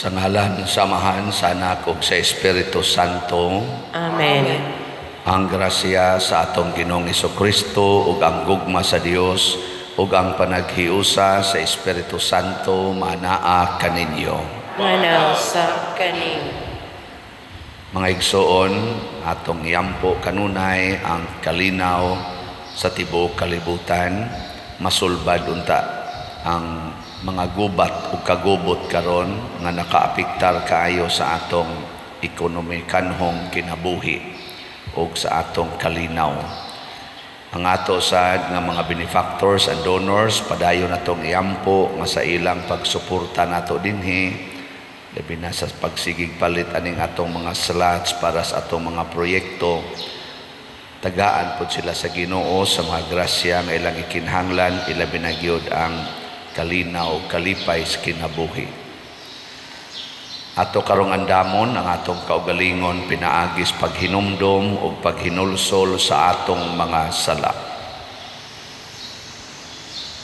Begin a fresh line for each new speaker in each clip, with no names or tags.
Sa ngalan sa Amahan, sa Anak ug sa Espiritu Santo.
Amen.
Ang grasya sa atong Ginoong Kristo ug ang gugma sa Dios ug ang panaghiusa sa Espiritu Santo manaa kaninyo.
Manaa usab kaninyo.
Mga igsoon, atong iampo kanunay ang kalinaw sa tibuok kalibutan, masulbad unta ang mga gubat ug kagubot karon nga nakaapektar kaayo sa atong ekonomikanhong kinabuhi ug sa atong kalinaw. Ang ato sad nga mga benefactors and donors, padayon natong iampo nga sa ilang pagsuporta nato dinhi, labi na sa pagsigig palit aning atong mga slots para sa atong mga proyekto. Tagaan pod sila sa Ginoo sa mga grasya nga ilang ikinhanglan, ilabi na gyud ang kalinaw, kalipay sa kinabuhi. Ato karong andamon ang atong kaugalingon pinaagi sa paghinumdom ug paghinulsol sa atong mga sala.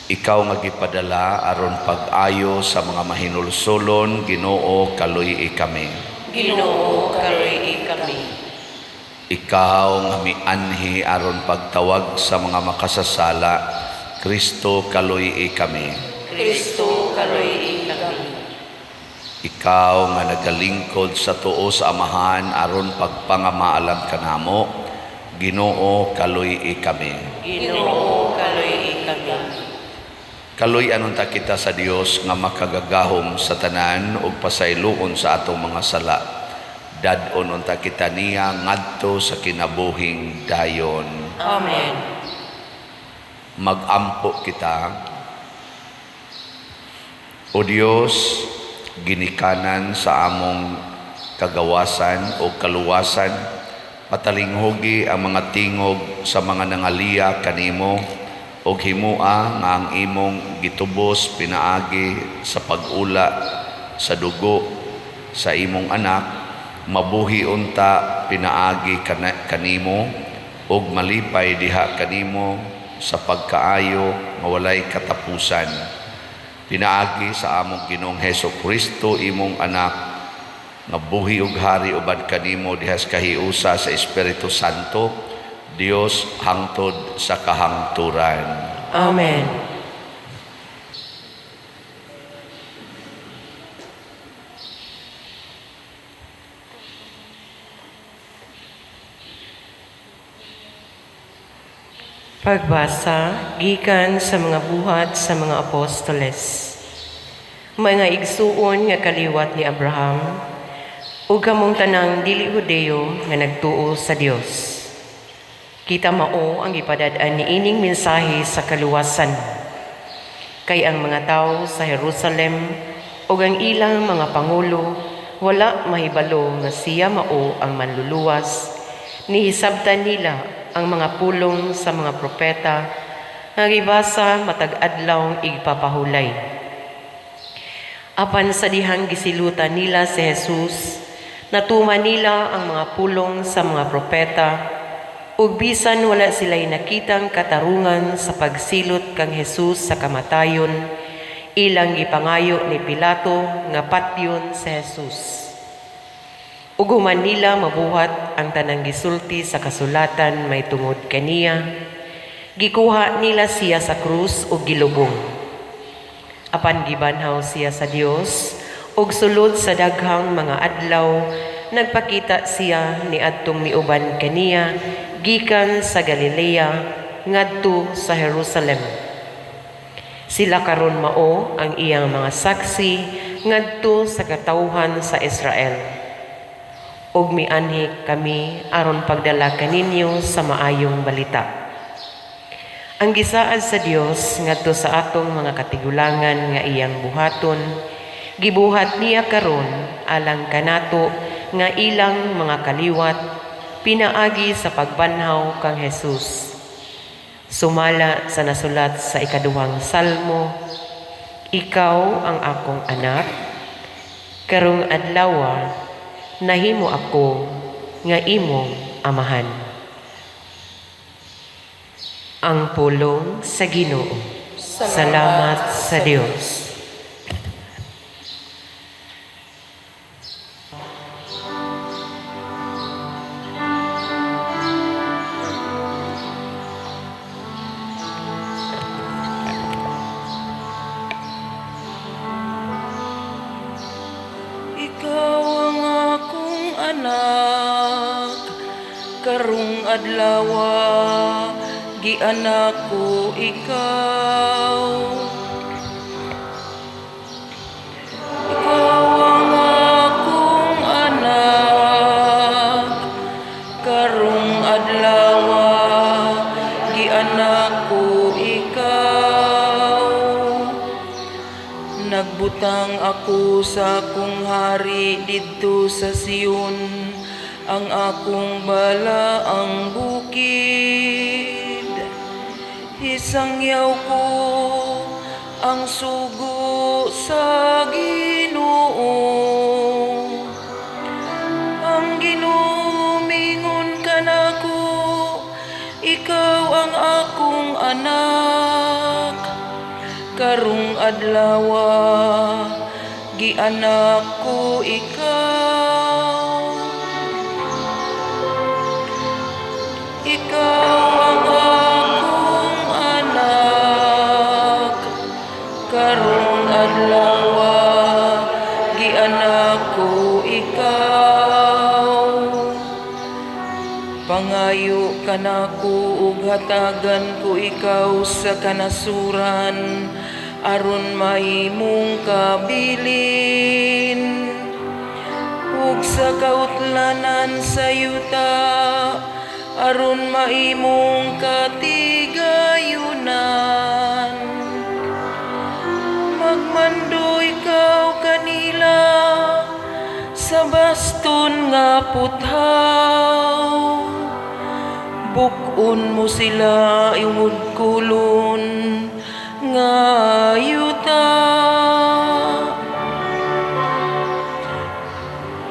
Ikaw nga gipadala aron pag-ayo sa mga mahinulsolon, Ginoo, kaluy-i kami.
Ginoo, kaluy-i kami.
Ikaw nga mianhi aron pagtawag sa mga makasasala, Kristo, kaluy-i kami.
Kristo, kaluy-i kami.
Ikaw nga nagalingkod sa tuo sa Amahan aron pagpangamaalam kanamo, Ginoo, kaluy-i kami.
Ginoo, kaluy-i kami.
Kaluy-an unta kita sa Dios nga makagagahom sa tanan ug pasayloon sa atong mga sala. Dad-on unta kita niya ngadto sa kinabuhing dayon.
Amen.
Magampo kita. O Dios, ginikanan sa among kagawasan o kaluwasan, patalinghugi ang mga tingog sa mga nangaliya kanimo ug himua nga ang imong gitubos pinaagi sa pag-ula sa dugo sa imong anak mabuhi unta pinaagi kanimo ug malipay diha kanimo sa pagkaayo nga walay katapusan, pinaagi sa among Ginoong Hesus Kristo, imong anak, nga buhi ug hari uban kanimo diha sa kahiusa sa Espiritu Santo, Dios, hangtod sa kahangturan.
Amen. Pagbasa gikan sa mga Buhat sa mga Apostoles. Mga igsuon nga kaliwat ni Abraham ug kamong tanang dili Hudeo nga nagtuo sa Dios. Kita mao ang gipadad-an niining mensahe sa kaluwasan. Kay ang mga tawo sa Jerusalem ug ang ilang mga pangulo wala mahibalo nga siya mao ang manluluwas. Nihisabtan nila ang mga pulong sa mga propeta nga gibasa matag adlaw igpapahulay. Apan sa dihang gisilutan nila si Jesus, natuman nila ang mga pulong sa mga propeta, ug bisan wala sila'y nakitang katarungan sa pagsilot kang Jesus sa kamatayon, ilang gipangayo ni Pilato nga patyon si Jesus. Ug human nila mabuhat ang tanang gisulti sa kasulatan may tungod kaniya, gikuha nila siya sa krus ug gilubong. Apan gibanhaw siya sa Dios ug sulod sa daghang mga adlaw nagpakita siya niadtong miuban kaniya gikan sa Galilea ngadto sa Jerusalem. Sila karon mao ang iyang mga saksi ngadto sa katawhan sa Israel. Ug mianhi kami aron pagdala kaninyo sa maayong balita. Ang gisaad sa Dios ngadto sa atong mga katigulangan nga iyang buhaton, gibuhat niya karon alang kanato nga ilang mga kaliwat pinaagi sa pagbanhaw kang Jesus. Sumala sa nasulat sa ikaduhang salmo, "Ikaw ang akong anak, karong adlawa nahimo ako nga imong amahan." Ang pulong sa Ginoo. Salamat sa Dios.
adlawa, gianak ko ikaw. Ikaw ang akong anak, karong adlawa, gianak ko ikaw. Nagbutang ako sa akong hari didto sa Sion, ang akong balaang bukid. Hisangyaw ko ang sugo sa Ginoo. Ang Ginoo mingon kanako, "Ikaw ang akong anak. Karong adlawa, gianak ko ikaw." Ikaw ang akong anak, karong adlawa, gianak ko ikaw. Pangayo kanako ug hatagan ko ikaw sa kanasuran aron mahimong kabilin ug sa kautlanan sa yuta aron mahimong katigayunan. Magmando ikaw kanila sa baston nga puthaw. Buk-on mo sila ingud kolon nga yuta.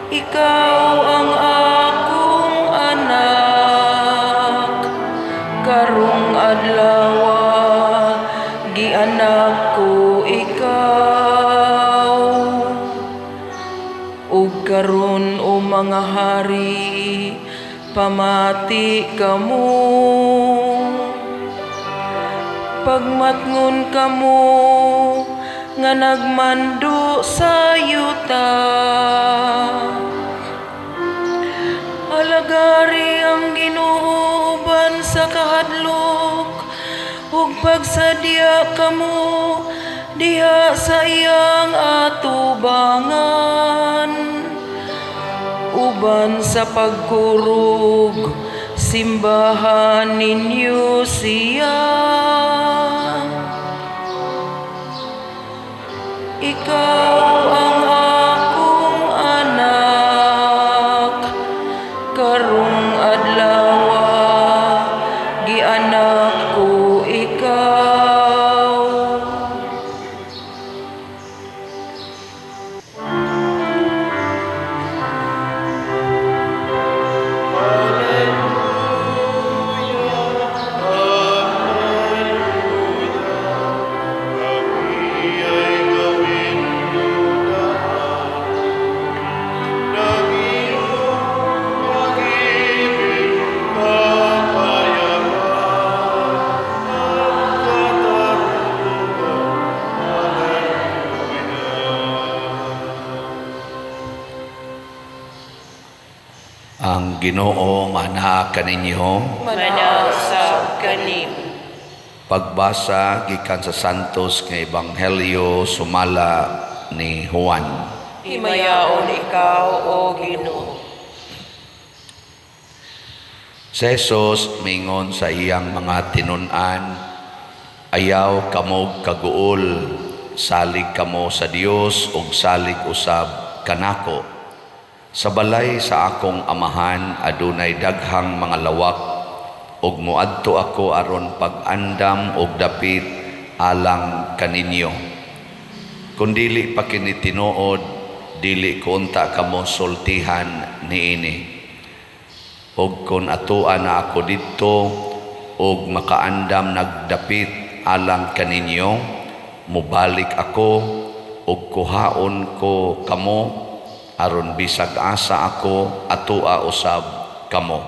Ikaw ang akong anak, karong adlawa, gianak ko ikaw. Ug karon, o mga hari, pamati kamo. Pagmatngon kamo nga nagmando sa yuta. Alagari ang Ginoo uban sa kahadlok ug pagsadya kamo diha sa iyang atubangan. Uban sa pagkurog, simbahan ninyo siya. Ikaw ang akong anak, karong adlawa, gianak ko ikaw.
Kami ay gawin daan ng iyong pag-ibig, kapayapaan at katarungan. Hallelujah.
Ang Ginoo manaa kaninyo.
Manaa usab kanimo.
Pagbasa gikan sa Santos nga Ebanghelyo sumala ni Juan.
Himayaon ikaw, O Ginoo.
Si Jesus mingon sa iyang mga tinun-an, "Ayaw kamo kaguol, salig kamo sa Dios ug salig usab kanako. Sa balay sa akong amahan adunay daghang mga lawak, ug moadto ako aron pag-andam og dapit alang kaninyo. Kung dili pa kini tinuod, dili ko unta kamo sultihan niini. Ug kon atoa na ako didto ug makaandam nagdapit alang kaninyo, mobalik ako ug kuhaon ko kamo aron bisag asa ako atoa usab kamo.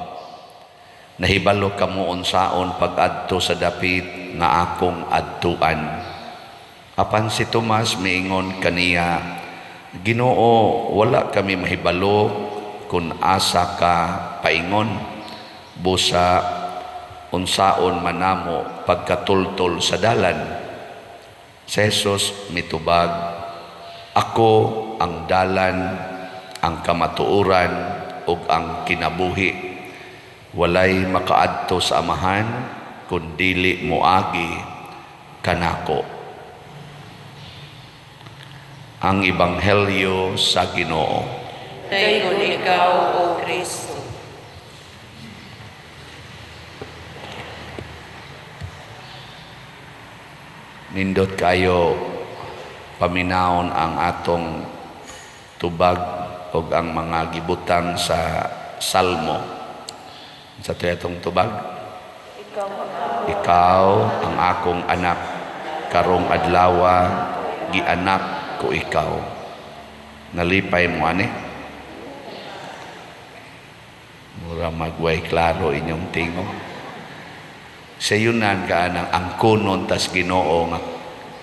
Nahibalo kamo unsaon pag-adto sa dapit nga akong adtuan." Apan si Tomas miingon kaniya, "Ginoo, wala kami mahibalo kung asa ka paingon. Busa unsaon man namo pagkatultol sa dalan? Si Jesus mitubag, "Ako ang dalan, ang kamatuoran ug ang kinabuhi. Walay makaadto sa Amahan kun dili moagi kanako." Ang Ebanghelyo sa Ginoo.
Dayon ikaw, O Kristo.
Nindot kayo paminawon ang atong tubag ug ang mga gibutang sa Salmo. Sa to atong tubag? "Ikaw ang akong anak, karong adlawa gianak ko ikaw." Nalipay mo ani? Mura magway klaro inyong tingog. Sa yunan ka anang angkonon tas Ginoo nga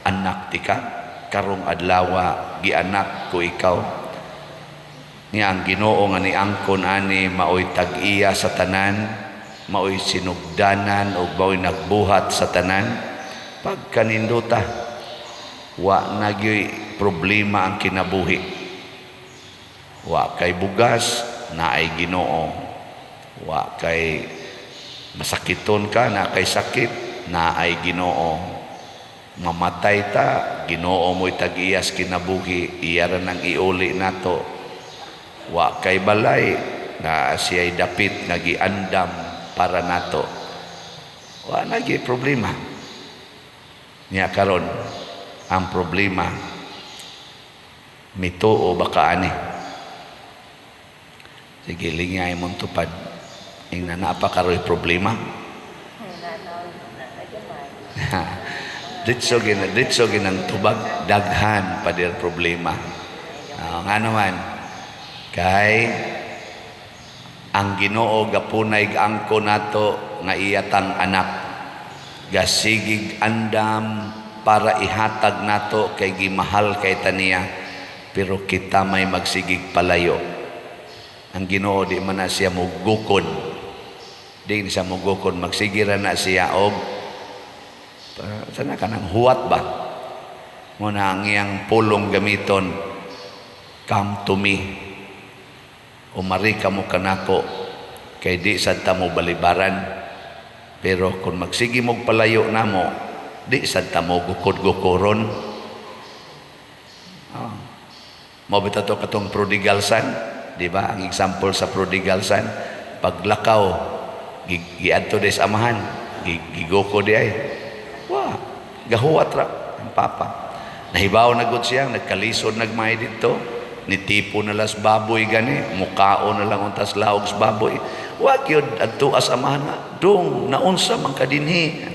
anak tika, karong adlawa gianak ko ikaw. Niya ang Ginoo nga niangkon ani maoy tag-iya sa tanan, maoy sinugdanan ug maoy nagbuhat sa tanan. Pagkaninduta, wa na gyoy problema ang kinabuhi. Wa kay bugas, naay Ginoo. Wa kay masakiton ka, na kay sakit, naay Ginoo. Mamatay ta, Ginoo mo'y tag-iyas kinabuhi, iya ra nang iuli nato. Wa kay balay, na siya'y dapit nga giandam para nato. Wa na gyud problema. Nya karon ang problema, mituo ba ka ani? Sige, lingay mong tupad. Ingna naa pa karoy problema. Ditso ginang tubag, daghan pa dir problema. Nga naman, kay ang Ginoo gapunay angko nato nga iyatang anak, gasigig andam para ihatag nato kay gimahal kay taniya, pero kita may magsigig palayo. Ang Ginoo di man na siya mugukod, di siya mugukod, magsigira na siya og sana ka nang huwat ba? Muna ang iyang pulong gamiton, "Come to me." Umari ka mo kanako, kay di sad ta mo balibaran. Pero kung magsige mog palayo namo, di sad ta mo gukod-gukoron. Oh. Mao bitaw to katong prodigal son, di ba? Ang example sa prodigal son, paglakaw, giadto des amahan, gigoko di ay. Wa, gahuwat ra ang papa. Nahibaw na gud siya, nagkalisod nagmay didto, nitipo na las baboy gani, mukao na lang untas laog sa baboy. Wa gyud adto as amahan nga, "Dong, naunsa man ka dinhi?"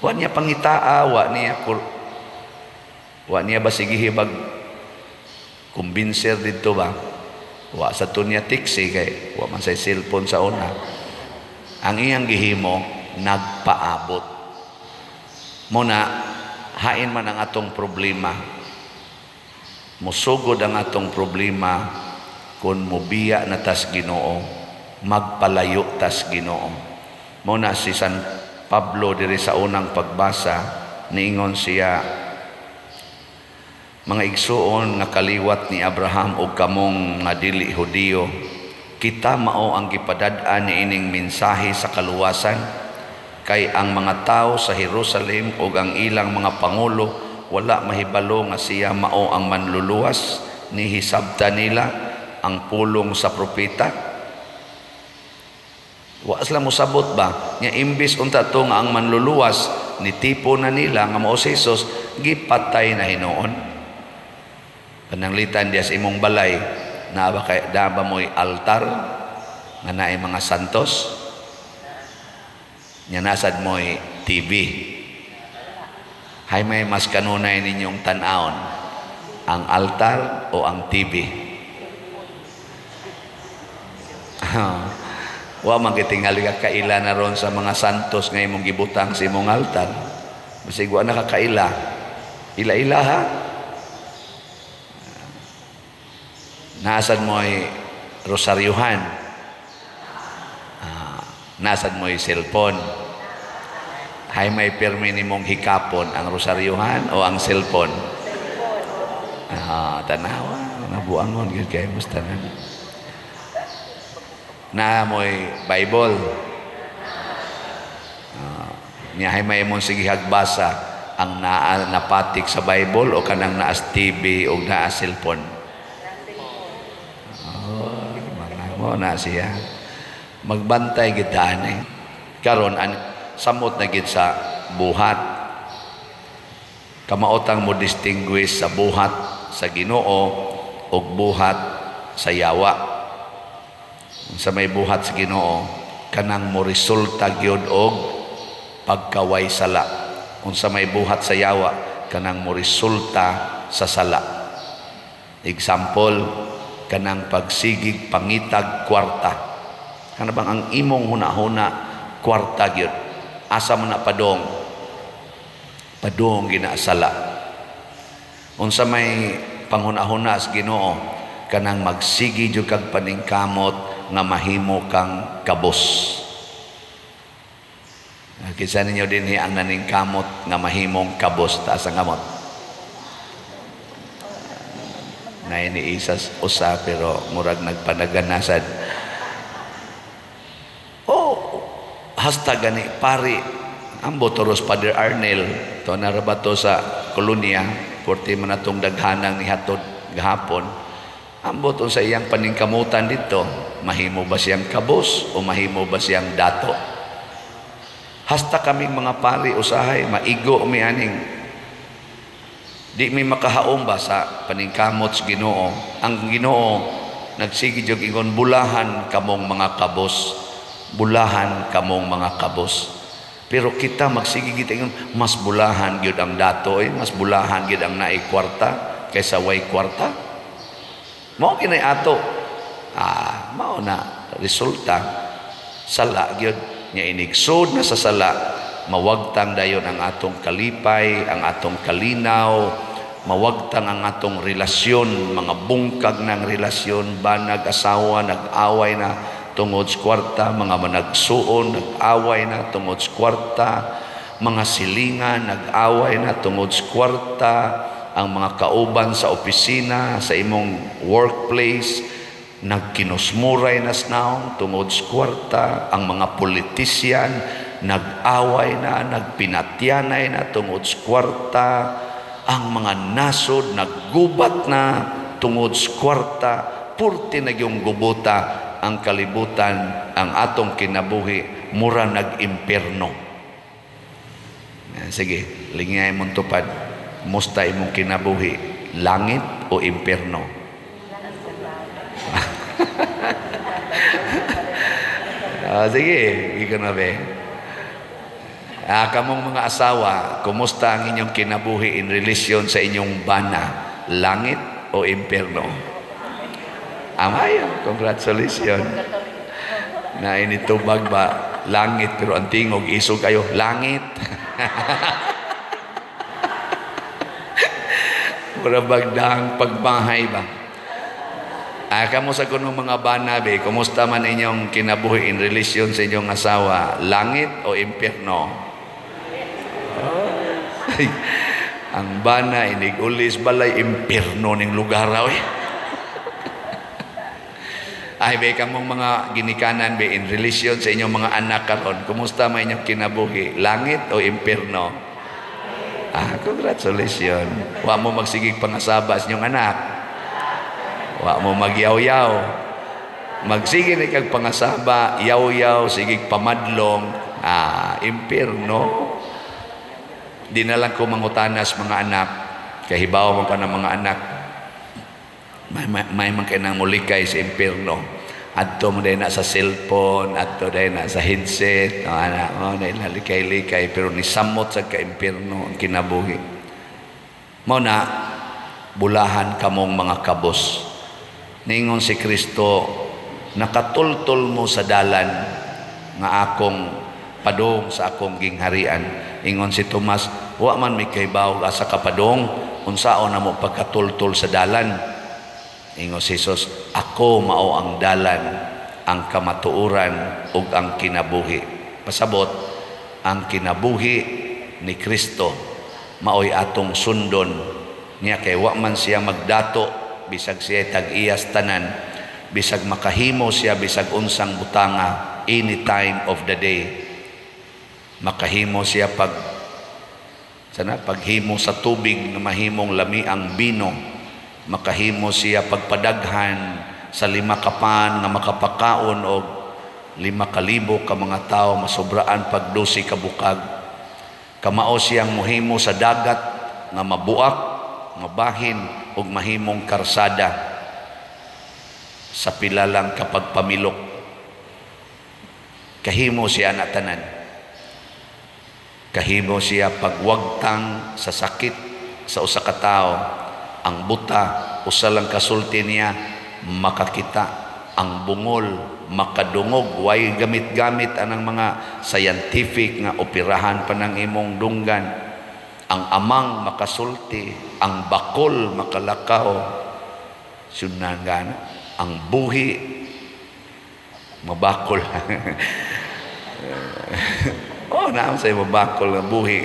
Wa niya pangitaa, wa niya basigihi bag kumbinser didto ba? Wa sa to niya tiksi kay wa man say cellphone sa una. Ang iyang gihimo, nagpaabot. Muna, hain man ang atong problema. Musugod ang atong problema kung mubiya na tas Ginoo, magpalayo tas Ginoo. Muna si San Pablo diri sa unang pagbasa, niingon siya, "Mga igsuon nga kaliwat ni Abraham ug kamong nga dili Hudiyo, kita mao ang gipadad-an niining mensahe sa kaluwasan, kay ang mga tawo sa Jerusalem ug ang ilang mga pangulo wala mahibalo nga siya mao ang manluluwas ni hisabta nila ang pulong sa propeta." Wa sila mosabot ba nya imbis unta to nga ang manluluwas nitipo na nila nga mao si Jesus, gipatay na hinuon. Pananglitan diya sa imong balay, naa ba kay naa ba mo'y altar nga naay mga santos? Nya nasad mo'y TV. Hay may mas kanunay ninyong tan-awon, ang altar o ang TV? Wa man gitingali ka kaila na ron sa mga santos nga imong gibutang sa imong altar. Basig wa na ka kaila. Ila-ila ha. Nasad mo ay rosaryuhan. Naa sad mo'y cellphone. Hay may pirmi nimong hikapon, ang rosaryohan o ang cellphone? Ah, tanawa, mga buangon gyud kay mos tanan. Naa mo'y Bible. Ah, niya hay may imong sige hagbasa, ang naa napatik sa Bible o kanang naa sa TV o naa cellphone? Oh, mga mo na siya. Magbantay gid ani. Karon an samot na gid sa buhat. Kamaotang mo distinguish sa buhat sa Ginoo ug buhat sa yawa. Sa may buhat sa Ginoo, kanang mo resulta gyud og pagkaway sala. Unsa may buhat sa yawa, kanang mo resulta sa sala. Example, kanang pagsigig pangitag kwarta. Kana bang ang imong hunahuna kwarta gyud. Asa man na padong? Padong ginasala. Unsa may panghuna-huna sa Ginoo, kanang magsigi jud kag paningkamot nga mahimo kang kabos. Kinsa ninyo dinhi ang naningkamot nga mahimong kabos? Taas ang kamot. Nay ni isas usa, pero murag nagpanaganasad. Oh, hasta gani pari ambot toros Father Arnel to na ra ba to sa kolonya, porti man atong daghanang nihatod gahapon. Ambot unsa iyang paningkamutan dito, mahimo ba siyang kabos o mahimo ba siyang dato? Hasta kaming mga pari usahay maigo mi aning di mi makahaom ba sa paningkamot sa Ginoo. Ang Ginoo nagsige jud ingon, "Bulahan kamong mga kabos, bulahan kamong mga kabos." Pero kita magsige gid ingon, mas bulahan gyud ang dato eh, mas bulahan gyud ang naay kwarta kaysa way kwarta. Mao kinay ato. Ah, mao na resulta sala gyud nya. Inigsud na sa sala, mawagtang dayon ang atong kalipay, ang atong kalinaw, mawagtang ang atong relasyon, mga bungkag ng relasyon, banag asawa nag-away na tungod sa kwarta, mga managsuon nag-away na tungod sa kwarta, mga silingan nag-away na tungod sa kwarta, ang mga kauban sa opisina, sa imong workplace, nagkinusmuray na naong tungod sa kwarta, ang mga politisyan nag-away na, nagpinatyanay na tungod sa kwarta, ang mga nasod naggubat na tungod sa kwarta, purti na yung gubuta ang kalibutan, ang atong kinabuhi, mura nag-imperno. Sige, lingay mong tupad. Musta imong kinabuhi? Langit o imperno? Ah, sige, ikaw na be. Ah, kamong mga asawa, kumusta ang inyong kinabuhi in relation sa inyong bana? Langit o imperno? Amayo, congratulations. Na initubag ba, langit, pero ang tingog, isog kayo, langit. Mura bagdang pagbahay ba? Ah, kamo sa kunong mga bana be, kumusta man inyong kinabuhi in relation sa inyong asawa? Langit o impyerno? Ay, ang bana inig-ulis balay, impyerno ning lugar raw eh. Ay be, kamong mga ginikanan be, in relation sa inyong mga anak karon, kumusta man inyong kinabuhi? Langit o impyerno? Ah, congratulations. Wa mo magsigig pangasaba sa inyong anak. Wa mo magyaw-yaw. Magsige ni kag pangasaba, yaw-yaw, sigig pamadlong, ah, impyerno. Di na lang ko mangutanas mga anak, kay hibaw man ka ng mga anak. May man kay nang mulikay sa impyerno. Adto mo dahil na sa cellphone, adto dahil na sa headset, o, ana, o, dahil na likay-likay, pero nisamot sa ka-impyerno ang kinabuhi. Mao na, bulahan kamong mga kabos. Ningon si Kristo, nakatultol mo sa dalan nga akong padong sa akong gingharian. Ingon si Tomas, wa man mi kahibaw asa ka padong, unsaon na mo pagkatultol sa dalan? Ingon si Jesus, ako mao ang dalan. ang kamatuoran ug ang kinabuhi. Pasabot, ang kinabuhi ni Kristo maoy atong sundon niya, kay wa man siya magdato bisag siya tag-iyas tanan, bisag makahimo siya bisag unsang butanga any time of the day. Makahimo siya pag sana paghimo sa tubig nga mahimong lami ang bino, makahimo siya pagpadaghan sa 5 ka pan nga makapakaon og 5,000 ka mga tawo, masobraan pag 12 ka bukag. Kamao siyang mohimo sa dagat nga mabuak, mabahin ug mahimong karsada sa pila lang kapag pamilok. Kahimo siya na tanan. Kahimo siya pagwagtang sa sakit sa usa ka tawo. Ang buta, usa lang kasulti niya, makakita. Ang bungol, makadungog. Way gamit-gamit anang mga scientific nga operahan pa ng imong dunggan. Ang amang makasulti, ang bakol makalakaw. Sunan gana. Ang buhi, mabakol. Oh, naam sa mabakol nga buhi.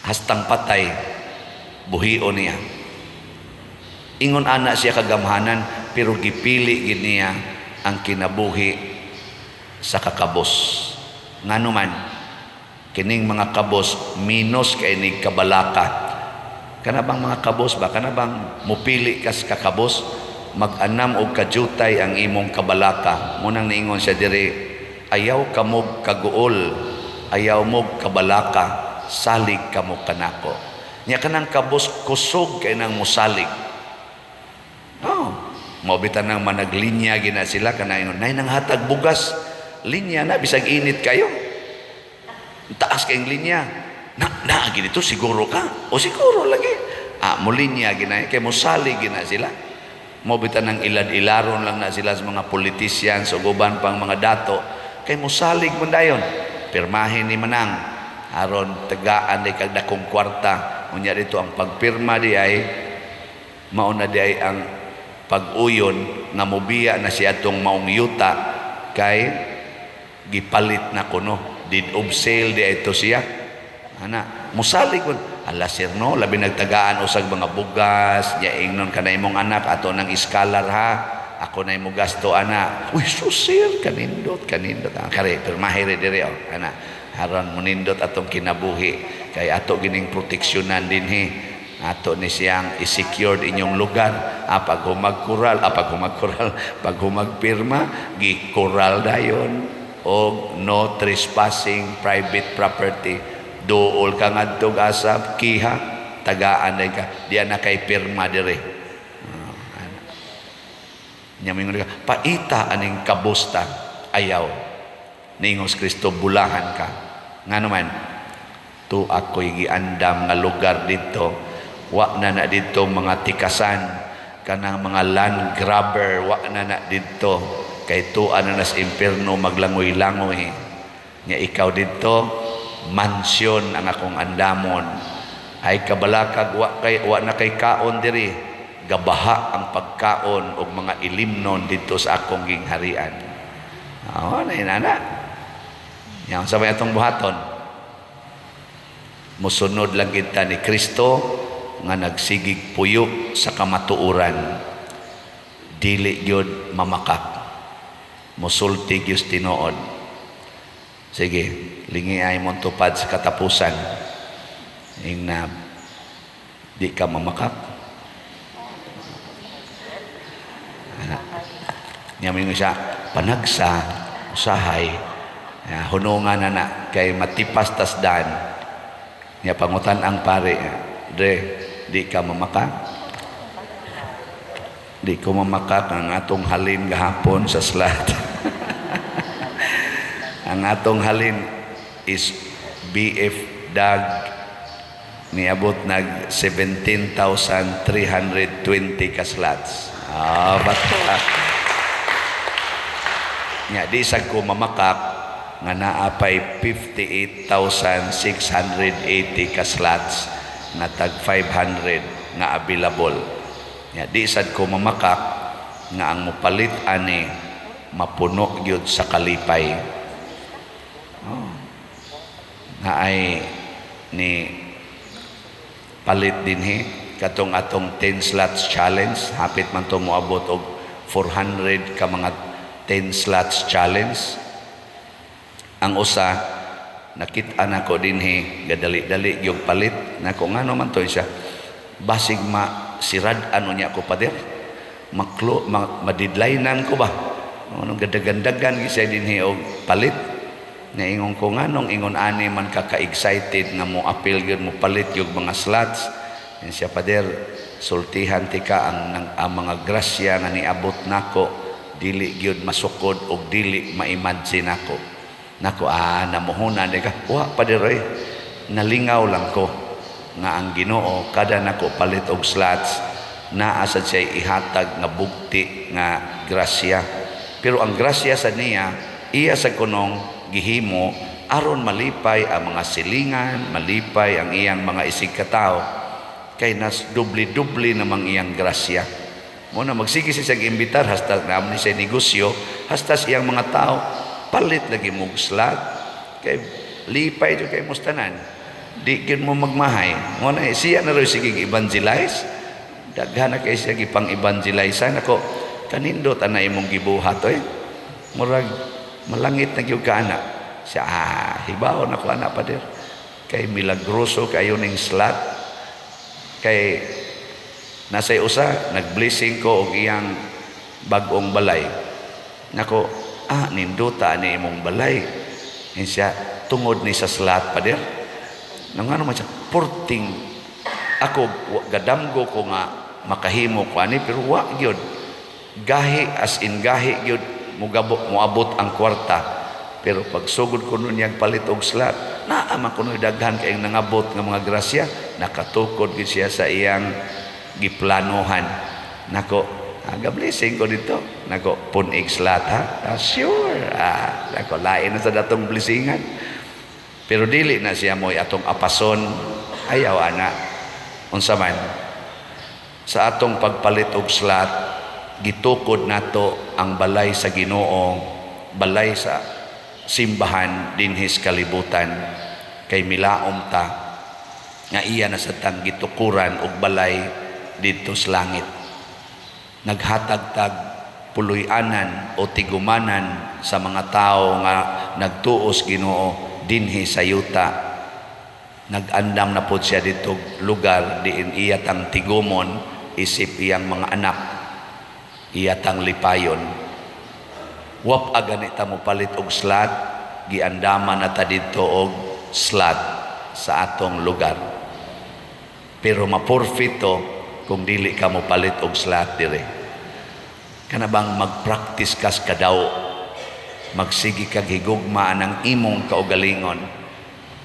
Hastang patay, buhion niya. Ingon ana siya kagamhanan, pero gipili gid niya ang kinabuhi sa kakabos. Ngano man, kining mga kabos minus kay ni kabalaka. Kana bang mga kabos ba? Kana bang mupili kas kakabos? Mag-anam og kajutay ang imong kabalaka. Munang niingon siya diri, ayaw kamog kaguol, ayaw mog kabalaka, salig kamo kanako. Nya kanang kabos kusog kay nang musalig. Oh, mao bitan nang managlinya gina sila kana ingon, nay nang hatag bugas, linya na bisag init kayo. Taas kayong linya. Na, na ginito siguro ka. O siguro lagi. Ah, mo linya gina kay mosalig gina sila. Mao bitan nang ilad-ilaron lang na sila sa mga politicians ug uban pang mga dato kay mosalig man dayon. Pirmahin ni manang aron tagaan di kag dakong kwarta. Unya dito ang pagpirma di ay mao na di ay ang pag-uyon nga mobiya na siya atong maong yuta kay gipalit na kuno, deed of sale di ay to siya. Ana mosalig man. Ala sir no, labi nagtagaan usag mga bugas nya, ingnon ka na imong anak ato nang iskalar ha, ako na imo gasto ana. Uy so sir, kanindot kanindot. Ah, kare pirmahe re diri oh ana, aron monindot atong kinabuhi kay ato gining proteksyonan dinhi, ato ni siyang i-secured inyong lugar. Ah, pag humagkural, ah, pag humagkural, pag humagpirma, gikural dayon og no trespassing private property. Duol ka ngadtog asa kiha, tagaan day ka, diya na kay pirma dire. Nya mingon ka, paita aning kabusta, ayaw. Ningos Kristo, bulahan ka. Ngano man, tu ako'y giandam nga lugar dito, wa na na dito mga tikasan, kanang mga land grabber, wa na na dito, kay tuan na nas impierno maglangoy-langoy. Nya ikaw dito, mansyon ang akong andamon. Ay kabalakag, wa na kay kaon diri, gabaha ang pagkaon og mga ilimnon dito sa akong gingharian. Oh, na inana. Yang sa may atong buhaton, musunod lang kita ni Kristo nga nagsigig puyo sa kamatuoran. Dili gyud mamakak. Musulti gyud tinuod. Sige, lingi ay mong tupad sa katapusan. Ing na di ka mamakak. Ana. Nya mo siya, panagsa, usahay, hunungan na na, kay matipas tasdan. Nya pangutan ang pare, dre, di ka mamakak? Di ko mamakak ang atong halin gahapon sa slat. Ang atong halin is BF Dag, niabot nag 17,320 ka slots. Ah, bata. Nya di sad ko mamakak nga naa pay 58,680 ka slots nga tag 500 nga available. Nya di sad ko mamakak nga ang mopalit ani mapuno gyud sa kalipay. Oh. Naay ni palit dinhi katong atong 10 slots challenge, hapit man to moabot og 400 ka mga 10 slots challenge. Ang usa, nakit-an nako dinhi, gadali-dali yung palit nako. Ngano man to siya, basig ma sirad ano niya ko, pader, maklo ma, madidlainan ko ba? Anong gadagandagan gyud siya dinhi og palit. Naingon ko, nganong ingon ani man ka ka-excited nga mo apil gyud, mo palit yung mga slots? Yan siya, "Pader, sultihan tika ang mga grasya nga niabot nako, dili gyud masukod og dili ma-imagine nako." Nako, ah, namuhunan di ka. "Wa, pader, oy. Nalingaw lang ko nga ang Ginoo, kada nako palit og slots, naa sad siya ihatag nga bugti nga grasya." Pero ang grasya sa niya, iya sa kunong gihimo aron malipay ang mga silingan, malipay ang iyang mga isig katao, kay nas dubli-dubli namang iyang grasya. Mo na magsige siya imbitar hasta na ni siya negosyo, hasta sa iyang mga tao, "Palit lagi mo slot kay lipay jud kay mustanan. Di gyud mo magmahay." Mo na siya na ro sige evangelize. Daghan na kay siya gipang evangelize nako. "Kanindot ana imong gibuhat oy. Murag malangit na gyud ka ana." Siya, "Ah, hibaw na ko ana, pader. Kay milagroso kayo ning slot." Kay nasay usa, nag-blessing ko og iyang bag-ong balay. Nako, "Ah, nindota ni imong balay." Yan siya, "Tungod ni sa slot, pader." Nang ano man siya, porting ako gadamgo ko nga makahimo ko ani, pero wa gyud. Gahi, as in gahi gyud mugabo moabot ang kwarta. Pero pag sugod ko nun niyang palit og slot, naa man kuno daghan kayong nangabot nga mga grasya, nakatukod gyud siya sa iyang giplanohan. Nako, aga blessing ko dito. Nako, pun-ig slot ha? Ah, sure. Ah, nako, lain na sa datong blessingan. Pero dili na siya mo'y atong apason. Ayaw ana. Unsa man? Sa atong pagpalit og slot, gitukod nato ang balay sa Ginoo, balay sa simbahan dinhi sa kalibutan, kay milaom ta nga iya na sa tang gitukuran og balay didto sa langit. Naghatag tag puloy-anan o tigumanan sa mga tao nga nagtuos Ginoo dinhi sa yuta. Nag-andam na pod siya dito lugar diin iya tang tigumon isip iyang mga anak, iya tang lipayon. Wap agani ta mo palit og slot, giandaman na ta didto og slot sa atong lugar. Pero ma-forfeit to kung dili ka mo palit og slot dire. Kana bang mag-practice kas kadaw, magsige kag higugma ang imong kaugalingon.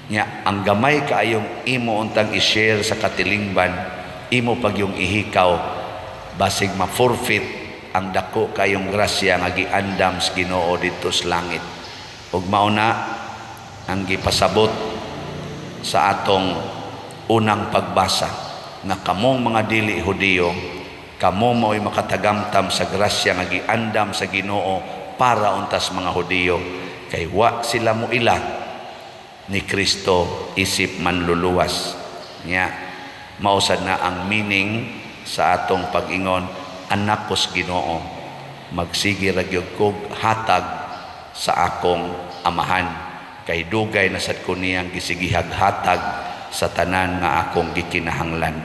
Nya ang gamay kaayong imo untang i-share sa katilingban, imo pag yung ihikaw, basig ma-forfeit ang dako kayong grasya nga giandam sa Ginoo didto sa langit. Ug mao na ang gipasabot sa atong unang pagbasa nga kamong mga dili Hudiyo, kamo mao'y makatagamtam sa grasya nga giandam sa Ginoo para untas mga Hudiyo, kay wa sila mo ila ni Kristo isip manluluwas. Nya mausad na ang meaning sa atong pag-ingon, "Anak ko sa Ginoo, magsige ra gyud kog hatag sa akong amahan, kay dugay na sad ko niyang gisigihag hatag sa tanan nga akong gikinahanglan."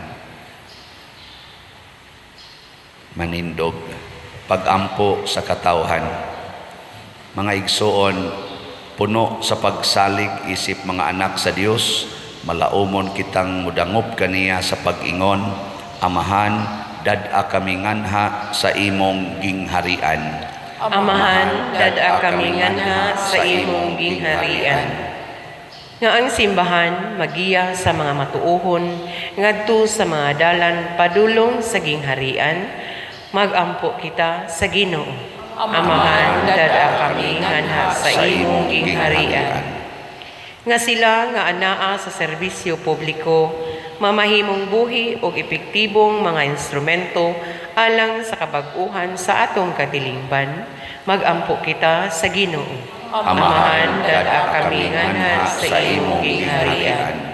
Manindog, pagampo sa katawhan. Mga igsoon, puno sa pagsalig isip mga anak sa Dios, malaumon kitang mudangop kaniya sa pag-ingon, "Amahan, dad-a kami nganha sa imong gingharian."
Amahan, dad-a kami nganha sa imong gingharian. Nga ang simbahan magiya sa mga matuohon ngadto sa mga dalan padulong sa gingharian, magampo kita sa Ginoo. Amahan, dad-a kami nganha sa imong gingharian. Nga sila nga anaa sa serbisyo publiko mamahimong buhi ug epektibong mga instrumento alang sa kabag-uhan sa atong katilingban. Magampo kita sa Ginoo.
Amahan, dad-a kami nganha sa imong gingharian.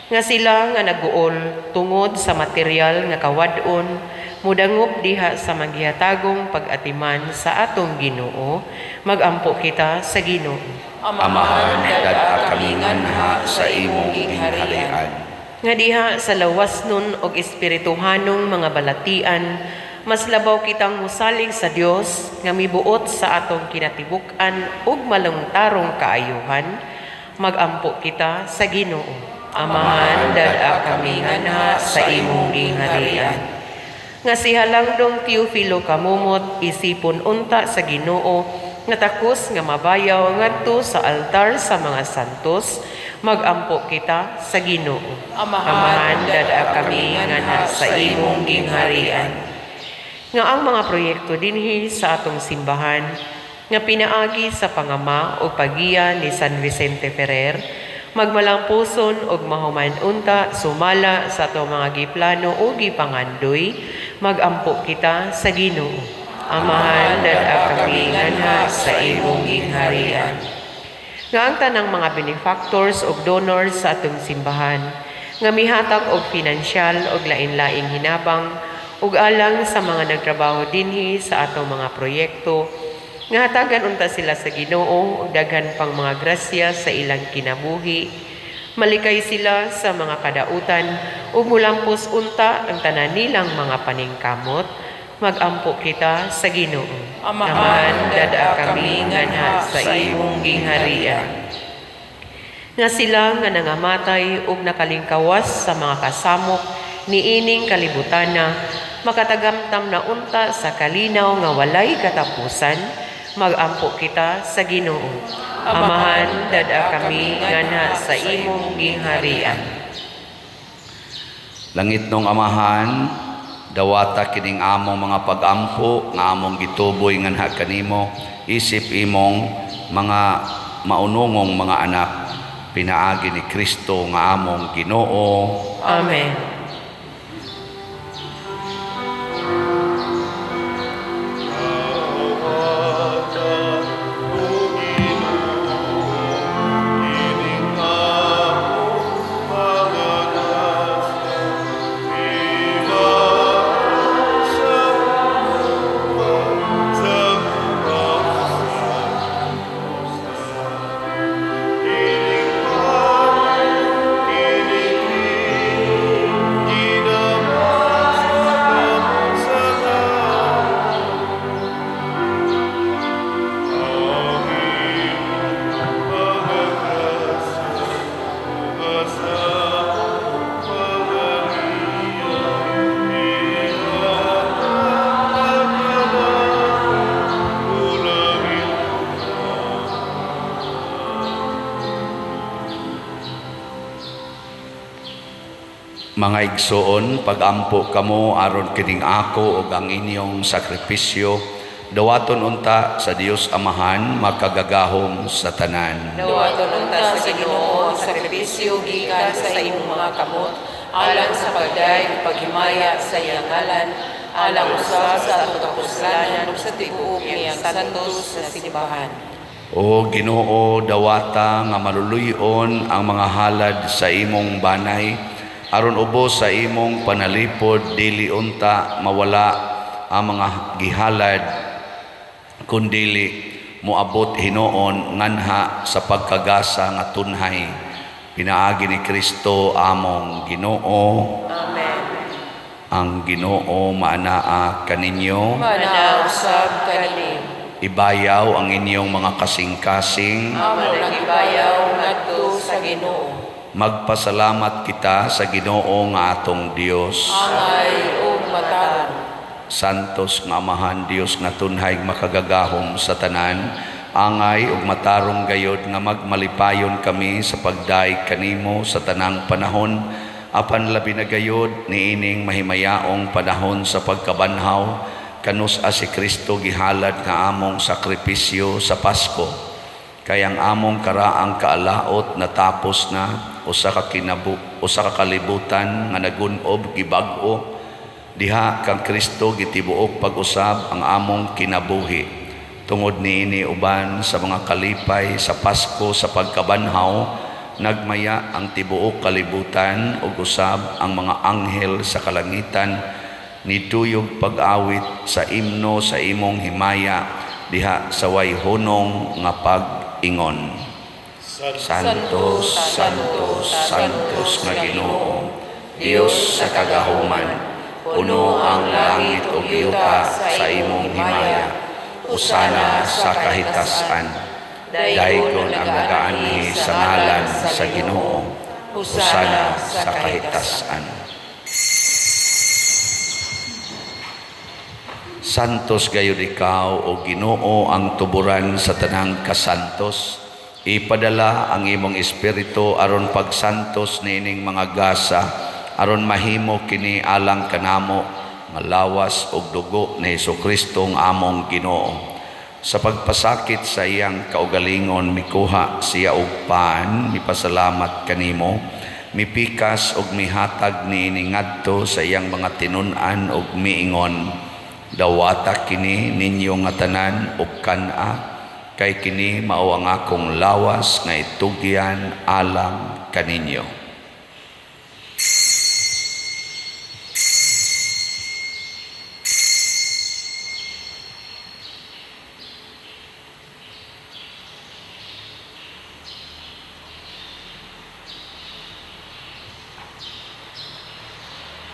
Nga sila nga naguol tungod sa material nga kawad-on mudangop diha sa manggihatagong pag-atiman sa atong Ginoo. Magampo kita sa Ginoo.
Amahan, dad-a kami nganha sa imong gingharian.
Nga diha sa lawasnon og espirituhanong mga balatian, mas labaw kitang musalig sa Dios nga mibuot sa atong kinatibuk-an ug malungtarong kaayuhan. Magampo kita sa Ginoo. Amahan, dad-a kami nganha sa imong gingharian. Nga si Halangdong Teofilo Camomot isipon unta sa Ginoo nga takos nga mabayaw ngadto sa altar sa mga santos. Magampo kita sa Ginoo.
Amahan,
dad-a kami nganha sa imong gingharian. Nga ang mga proyekto dinhi sa atong simbahan nga pinaagi sa pangama o pagiya ni San Vicente Ferrer magmalampuson og mahuman unta sumala sa atong mga giplano o gipangandoy. Magampo kita sa Ginoo. Amahan, dad-a kami nganha sa imong gingharian. Nga ang tanang mga benefactors ug donors sa atong simbahan nga mihatag og pinansyal og lain-laing hinabang ug alang sa mga nagtrabaho dinhi sa atong mga proyekto, nga hatagan unta sila sa Ginoo og daghan pang mga grasya sa ilang kinabuhi, malikay sila sa mga kadautan ug mulampos unta ang tanan nilang mga paningkamot. Magampo kita sa Ginoo.
Amahan,
dad-a kami nganha sa imong gingharian. Nga sila nga nangamatay ug nakalingkawas sa mga kasamok niining kalibutana makatagamtam na unta sa kalinaw nga walay katapusan. Magampo kita sa Ginoo. Amahan, dad-a kami nganha sa imong gingharian.
Langitnong Amahan, dawata kining among mga pagampo nga among gituboy nganha kanimo isip imong mga maunungong mga anak, pinaagi ni Kristo nga among Ginoo.
Amen.
Dawata, O Ginoo, kining among mga grasya, sa sa Kining kining ginamas sa tao. Ang imong mga grasya, sa Maria, ihatag kanamo langit.
Mga igsoon, pagampo kamo aron kining ako ug ang inyong sakripisyo dawaton unta sa Dios Amahan makagagahom sa tanan.
Dawaton unta sa Ginoo ang sakripisyo gikan sa imong mga kamot alang sa pagdayeg ug paghimaya sa iyang ngalan, alang usab sa atong kapuslanan ug sa tibuok niyang santos na simbahan.
O Ginoo, dawata nga maluluy-on ang mga halad sa imong banay aron ubos sa imong panalipod dili unta mawala ang mga gihalad, kundili moabot hinuon nganha sa pagkagasa nga tunhay, pinaagi ni Kristo among Ginoo.
Amen.
Ang Ginoo maanaa kaninyo.
Maanaa usab kaninyo.
Ibayaw ang inyong mga kasing-kasing.
Amo nang ibayaw ngadto sa Ginoo.
Magpasalamat kita sa Ginoo nga atong Dios.
Angay ug matarong.
Santos nga Amahan, Dios nga tunhay makagagahom sa tanan, angay ug matarong gayod nga magmalipayon kami sa pagdayeg kanimo sa tanang panahon, apan labi na gayod niining mahimayaong panahon sa pagkabanhaw, kanus-a si Kristo gihalad nga among sakripisyo sa Pasko. Kay ang among karaang kaalaot natapos na. Usa ka kalibutan nga nagun-ob, gibag-o diha kang Kristo gitibuok pag-usab ang among kinabuhi. Tungod niini, uban sa mga kalipay sa Pasko sa pagkabanhaw, nagmaya ang tibuok kalibutan ug usab ang mga anghel sa kalangitan niduyog pag-awit sa imno sa imong himaya diha sa way hunong nga pag-ingon. Santos, Santos, Santos nga Ginoo, Dios sa kagahuman, puno ang langit ug yuta sa imong himaya. Hosana sa kahitasan. Daygon ang nagaanhi sa ngalan sa Ginoo. Hosana sa kahitasan. Santos gayud ikaw, o Ginoo, ang tuburan sa tanang kasantos. Ipadala ang imong espiritu aron pagsantos niining mga gasa, aron mahimo kini alang kanamo nga lawas ug dugo ni Hesukristo nga among Ginoo. Sa pagpasakit sa iyang kaugalingon, mikuha siya og pan, mipasalamat kanimo, mipikas ug mihatag niini ngadto sa iyang mga tinun-an ug miingon: "Dawata kini ninyo nga tanan ug kan-a, kay kini mao ang akong lawas nga itugyan alang kaninyo."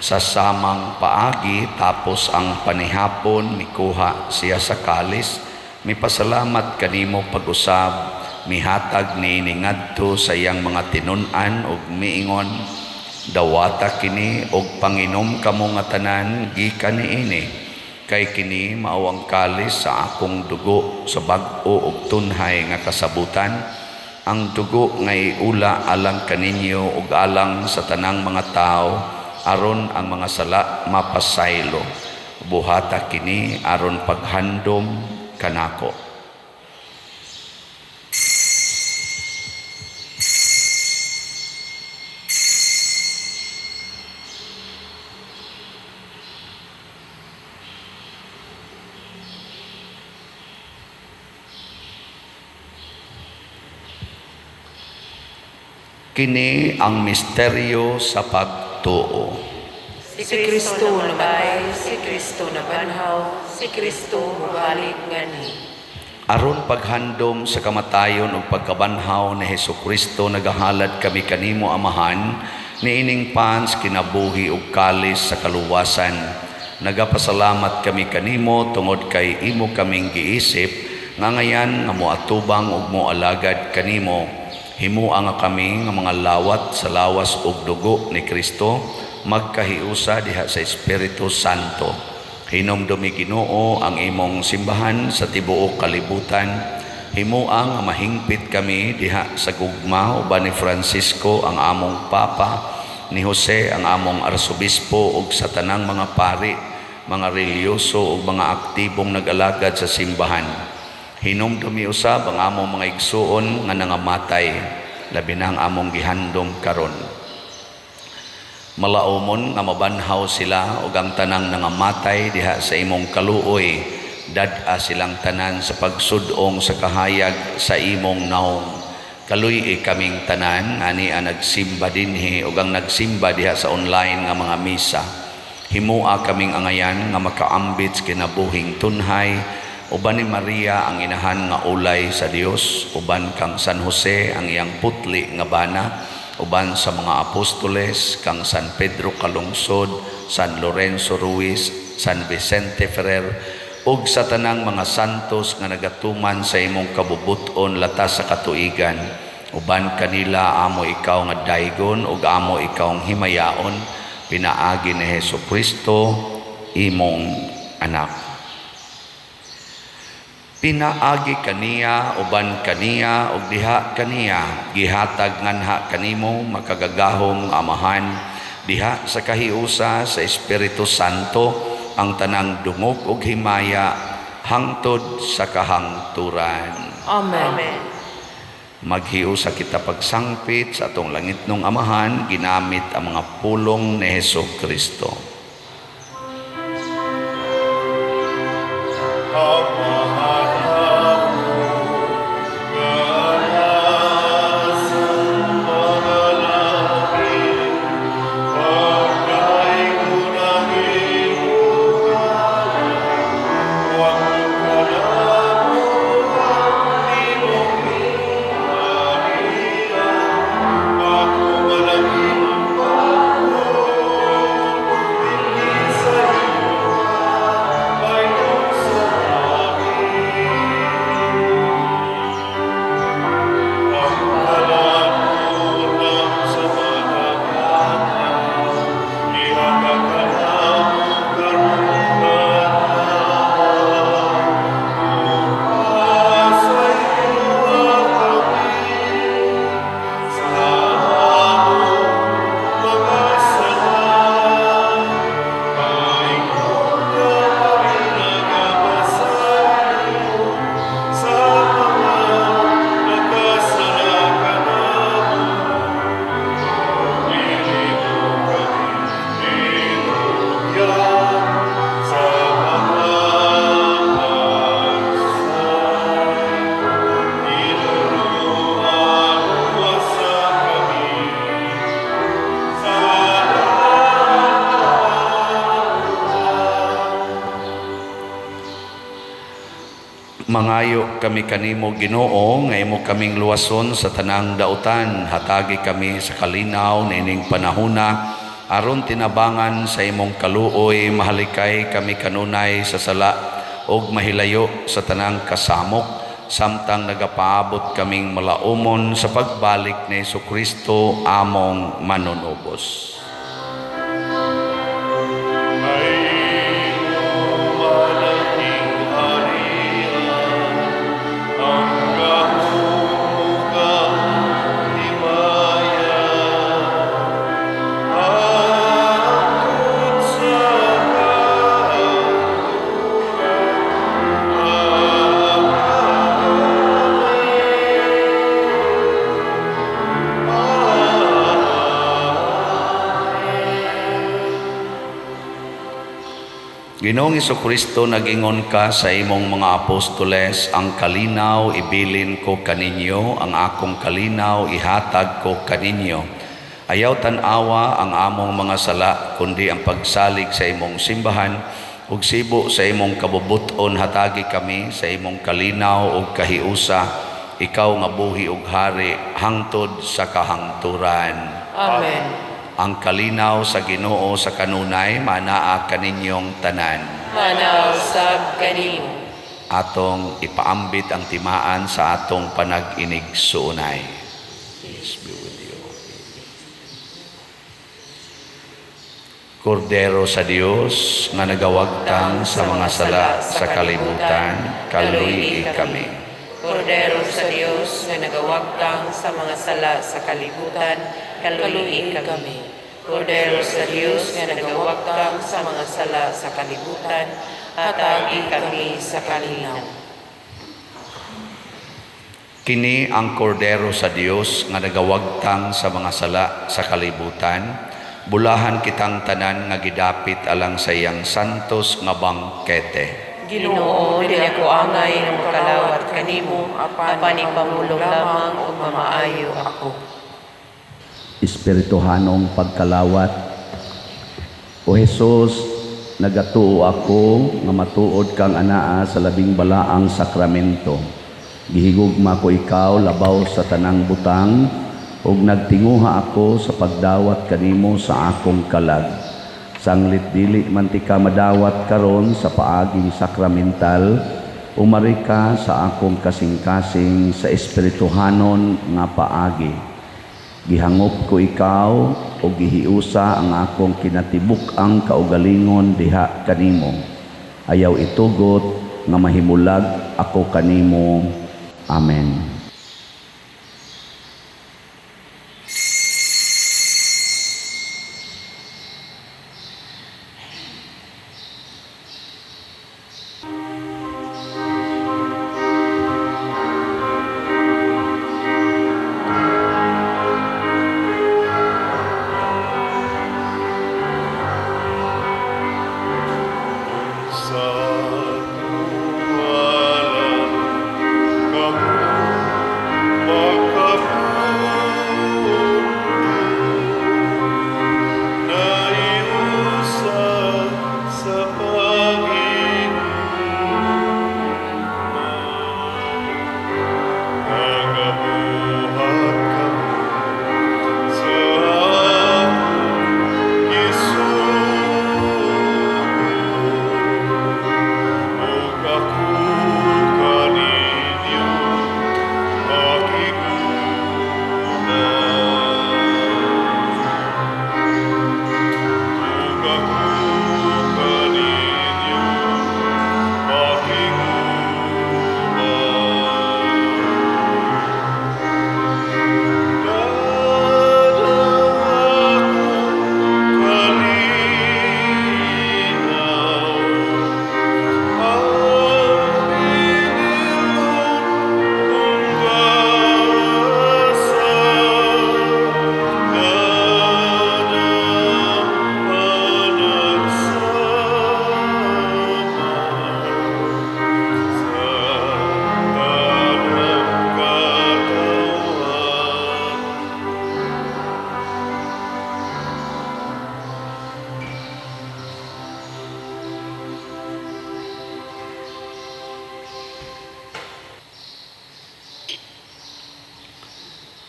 Sa samang paagi, tapos ang panihapon, mikuha siya sa kalis, mipasalamat kanimo pag-usab, mihatag niini ngadto sa iyang mga tinun-an ug miingon: "Dawata kini ug panginom kamo nga tanan gikan niini, kay kini mao ang kalis sa akong dugo sa bag-o ug tunhay nga kasabutan, ang dugo nga iula alang kaninyo ug alang sa tanang mga tawo aron ang mga sala mapasaylo. Buhata kini aron paghandom kanako." Kini ang misteryo sa pagtuo.
Si Kristo namatay, si Kristo nabanhaw, si Kristo mubalik nganhi.
Aron paghandom sa kamatayon ug pagkabanhaw ni Hesukristo, nagahalad kami kanimo, Amahan, niining pans kinabuhi ug kalis sa kaluwasan. Nagapasalamat kami kanimo tungod kay imo kaming giisip nga ngayan nga moatubang ug moalagad kanimo. Himua nga kami nga mga lawat sa lawas ug dugo ni Kristo magkahiusa diha sa Espiritu Santo. Hinumdumi, Ginoo, ang imong simbahan sa tibuok kalibutan. Himua nga mahingpit kami diha sa gugma uban ni Francisco ang among Papa, ni Jose ang among Arsobispo ug sa tanang mga pari, mga relihiyoso ug mga aktibong nag-alagad sa simbahan. Hinumdumi usab ang among mga igsuon nga nangamatay, labi na ang among gihandom karon. Malaumon nga mabanhaw sila ug ang tanang nangamatay diha sa imong kaluoy, dad-a silang tanan sa pagsud-ong sa kahayag sa imong naong. Kaluy-i kaming tanan ani ang nagsimba dinhi ug ang nagsimba diha sa online nga mga misa. Himua kaming angayan nga makaambit sa kinabuhing tunhay uban ni Maria ang inahan nga ulay sa Dios, uban kang San Jose ang iyang putli nga bana, uban sa mga apostoles kang San Pedro Calungsod, San Lorenzo Ruiz, San Vicente Ferrer ug sa tanang mga santos nga nagatuman sa imong kabubut-on latas sa katuigan. Uban kanila amo ikaw nga daygon ug amo ikaw himayaon pinaagi ni Hesukristo imong anak. Pinaagi kaniya, uban kaniya ug diha kaniya, gihatag nganha kanimo, makagagahom nga Amahan, diha sa kahiusa sa Espiritu Santo, ang tanang dungog ug himaya hangtod sa kahangturan.
Amen.
Amen.
Maghiusa kita pagsangpit sa atong langitnong Amahan ginamit ang mga pulong ni Hesus Kristo. Mangayo kami kanimo, Ginoo, nga imo kaming luwason sa tanang dautan. Hatagi kami sa kalinaw niining panahona aron tinabangan sa imong kaluoy mahalikay kami kanunay sa sala ug mahilayo sa tanang kasamok samtang nagapaabot kaming malaumon sa pagbalik ni Hesukristo among manunubos. Ginoong Hesukristo, nag-ingon ka sa imong mga apostoles, ang kalinaw ibilin ko kaninyo, ang akong kalinaw ihatag ko kaninyo. Ayaw tan-awa ang among mga sala, kundi ang pagsalig sa imong simbahan, ug sibo sa imong kabubut-on hatagi kami sa imong kalinaw ug kahiusa, ikaw nga buhi ug hari hangtod sa kahangturan.
Amen.
Ang kalinaw sa Ginoo sa kanunay manaa kaninyong tanan.
Manaa usab kanimo.
Atong ipaambit ang timaan sa atong panag-inigsuonay. Peace be with you. Kordero sa Dios nga nagawagtang sa mga sala sa kalibutan, kaluy kami.
Kordero sa Dios nga nagawagtang sa mga sala sa kalibutan, kaluy kami. Kordero sa Dios nga nagawagtang sa mga sala sa kalibutan, hatagi kami sa kalinaw.
Kini ang kordero sa Dios nga nagawagtang sa mga sala sa kalibutan, bulahan kitang tanan nga gidapit alang sa iyang santos nga bangkete.
Ginoo, dili ako angay nga mokalawat kanimo, apan ipamulong lamang ug mamaayo ako.
Espirituhanong pagkalawat. O Jesus, nagatuo ako nga matuod kang anaa sa labing balaang sakramento. Gihigugma ko ikaw labaw sa tanang butang ug nagtinguha ako sa pagdawat kanimo sa akong kalag. Sanglit dili man tika madawat karon sa paaging sakramental, umari ka sa akong kasing-kasing sa espirituhanon nga paagi. Gihangop ko ikaw o gihiusa ang akong kinatibuk-ang kaugalingon diha kanimo. Ayaw itugot nga mahimulag ako kanimo. Amen.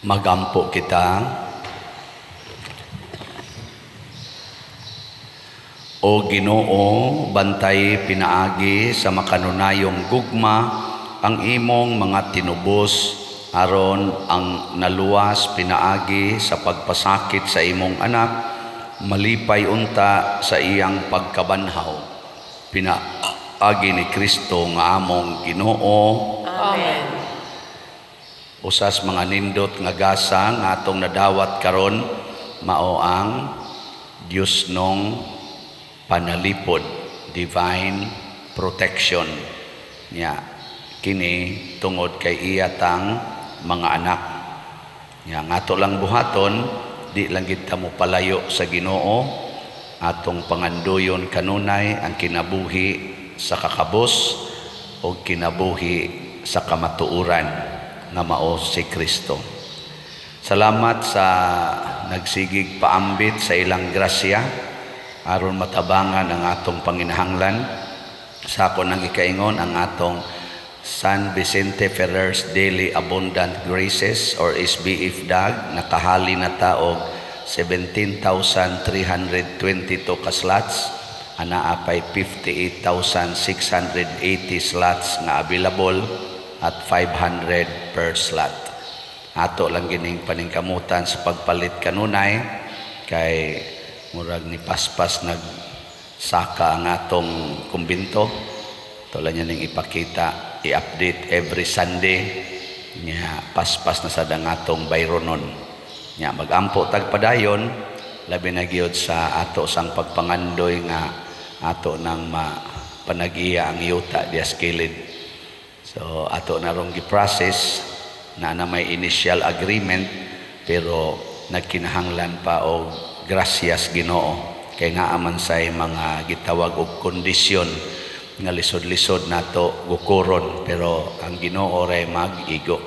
Magampo kita. O Ginoo, bantay pinaagi sa makanunayong gugma ang imong mga tinubos aron ang naluwas pinaagi sa pagpasakit sa imong anak malipay unta sa iyang pagkabanhaw pinaagi ni Kristo nga among Ginoo.
Amen.
Usas mga nindot nga gasa nga atong nadawat karon mao ang Diyosnong panalipod, divine protection niya. Kini tungod kay iya tang mga anak niya. Nga ato lang buhaton, di lang gid ta mo palayo sa Ginoo. Atong panganduyon kanunay ang kinabuhi sa kakabos o kinabuhi sa kamatuoran nga mao si Kristo. Salamat sa nagsigig paambit sa ilang grasya aron matabangan ang atong panginahanglan. Sa ako nang ikaingon ang atong San Vicente Ferrer's Daily Abundant Graces or SBF DAG, nakahali na ta og 17,322 ka slots. Anaa pay 58,680 slots nga available at 500 per slot. Ato lang gining paningkamutan sa pagpalit kanunay kay murag ni paspas nag saka ang atong kumbinto. Ato lang ning ipakita, i-update every Sunday nya paspas na sad ang atong bayronon nya. Magampo tag padayon, labi na gyud sa ato sang pagpangandoy nga ato nang mapanagiya ang yuta dias kilid. So ato na rong gi-process na na may initial agreement, pero nagkinahanglan pa og grasyas Ginoo kay naa man say mga gitawag og kondisyon nga lisod-lisod nato gukuron, pero ang Ginoo ray mag-igo,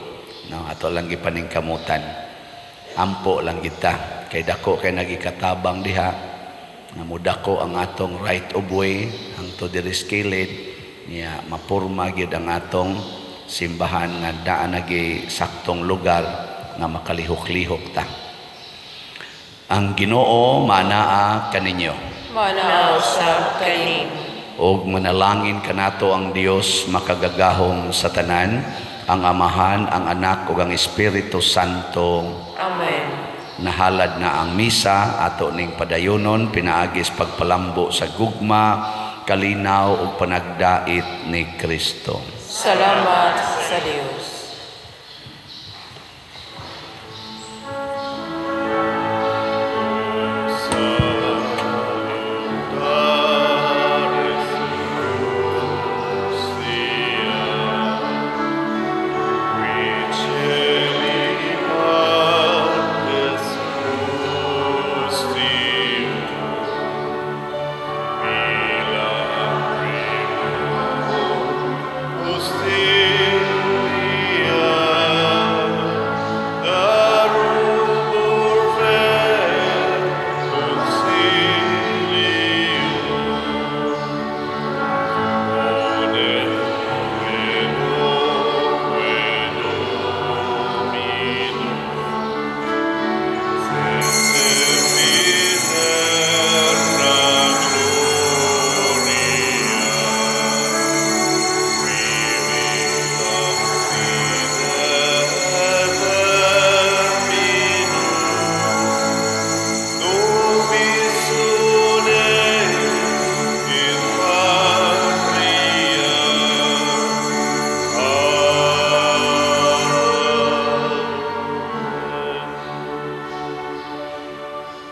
no? Ato lang gipaningkamutan, ampo lang kita kay dako kay nagikatabang diha nga mudako ang atong right of way hangtod diri sa kilid niya, mapurma gyud ang atong simbahan nga daan nagi saktong lugar nga makalihok-lihok ta. Ang Ginoo manaa kaninyo.
Manaa usab kaninyo.
Og manalangin kanato ang Dios makagagahom sa tanan, ang Amahan, ang Anak ug ang Espiritu Santo.
Amen.
Nahalad na ang misa, ato ning padayonon pinaagis pagpalambo sa gugma, kalinaw ug panagdait ni Kristo.
Salamat sa Dios.